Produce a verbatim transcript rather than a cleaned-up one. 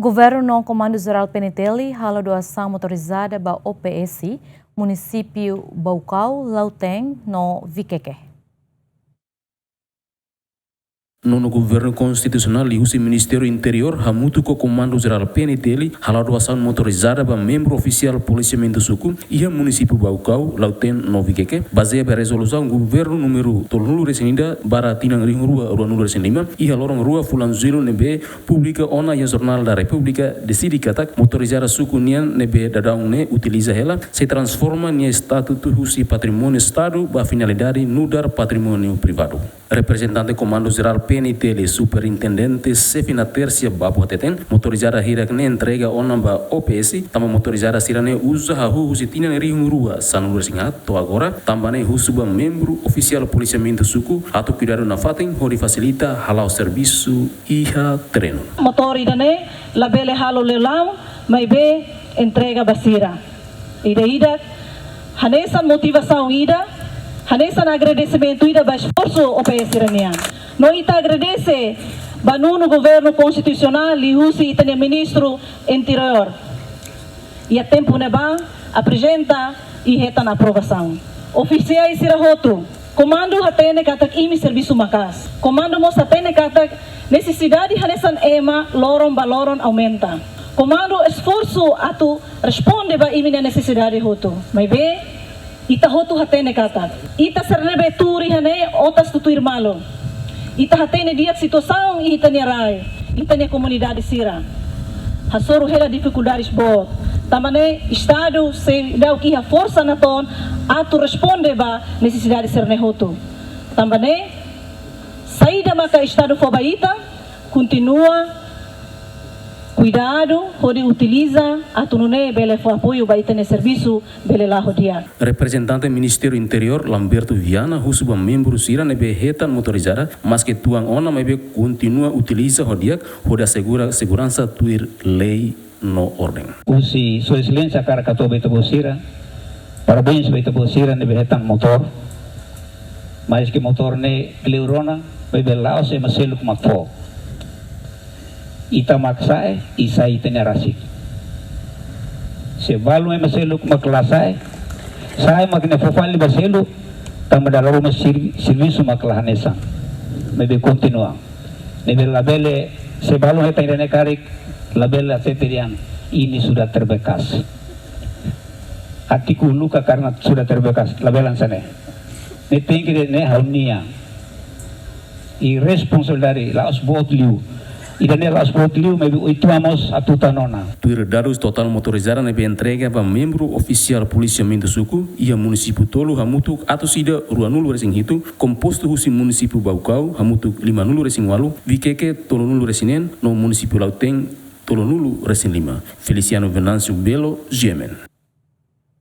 Governu no Komandu Jerál P N T L halo doasaun motorizada ba O P S, munisípiu Baucau, Lautém no Viqueque. Nono Governu Konstitusionál liuhusi Ministériu Interiór hamutuk ho Komandu Jerál P N T L halo doasaun motorizada ba membru ofisiál polisiamentu suku iha munisípiu Baucau, Lautém no Viqueque, bazeia ba rezolusaun Governu númeru tolunulu-resin-ida barra tinan rihun rua ruanulu-resin-lima, iha loron rua fulan Jullu ne'ebé publika ona iha Jornál da Repúblika, deside katak motorizada suku nian ne'ebé daudaun ne'e utiliza hela sei transforma nia estatutu husi patrimóniu Estadu ba finalidade nu'udar patrimóniu privadu. Reprezentante Komandu Jerál P N T L, Superintendente Xefe Natércia Babu hateten, motorizada hirak ne'e entrega ona ba O P S, tanba motorizada sira-ne'e uza hahú husi tinan rihun rua sanulu-resin-haat to'o agora, tanba ne'e husu ba membru ofisiál polisiamentu suku atu kuidadu nafatin hodi fasilita hala'o servisu iha terrenu. Motór ida-ne'e labele halo leilão, maibé entrega ba sira. Ida-idak hanesan motivasaun ida, hanesan agradesimentu ida ba esforsu O P S sira-nian. No ita agradese ba Nono Governu Konstitusionál liuhusi ita-nia Ministru Interiór. Iha tempu ne'ebá aprezenta i hetan aprovasaun. Ofisiais sira hotu, komandu hatene katak imi servisu maka'as. Komandu mós hatene katak nesesidade hanesan ema loron ba loron aumenta. Komandu esforsu atu responde ba imi-nia nesesidade hotu. Maibé, ita hotu hatene katak ita sira ne'ebé tuur iha ne'e otas tutuir malu. Ita hatene di'ak situasaun iha ita-nia rai, ita-nia komunidade sira. Hasoru hela difikuldades boot. Tanba ne'e Estadu seidauk iha forsa natoon atu responde ba nesesidade sira-ne'e hotu. Tanba ne'e, saida maka Estadu fó ba ita, kontinua kuidadu hodi utiliza atu nune'e bele fó apoiu ba ita-nia servisu bele la'o di'ak. Reprezentante Ministériu Interiór, Lamberto Viana, husu ba membru sira ne'ebé hetan motorizada, maske tuan ona maibé kontinua utiliza ho di'ak hodi asegura seguransa tuir lei no orden. Husi Sua Exelénsia hakarak hato'o ba ita-boot sira, parabéns ba ita-boot sira ne'ebé hetan motór. Maske motór ne'e kleur ona, maibé la'ós ema seluk mak fó. Ita mak sa'e, i sa'e ita-nia rasik. Se balun ema seluk mak la sa'e, sa'e mak ne'e fó fali ba seluk, tanba dala ruma sir-, servisu mak la hanesan. Maibé kontinua. Ne'ebé labele, se balun hetan ida-ne'e karik, labele hatete dehan, ini sudah terbekas. Hatiku luka karena sudah terbekas, labele hanesan ne'e. Ne'e tenke dehan ne'e ha'u-nia. I responsabilidade, la'ós boot liu. Ida-ne'e la'ós boot liu, maibé oituan mós hatutan ona. Tuir dadus totál motorizada ne'ebé entrega ba membru ofisiál polisiamentu suku iha munisípiu tolu hamutuk atus ida ruanulu-resin-hitu, kompostu husi munisípiu Baucau hamutuk limanulu-resin-ualu, Viqueque tolunulu-resin-neen, no munisípiu Lautém tolunulu-resin-lima. Feliciano Venâncio Belo, G M N.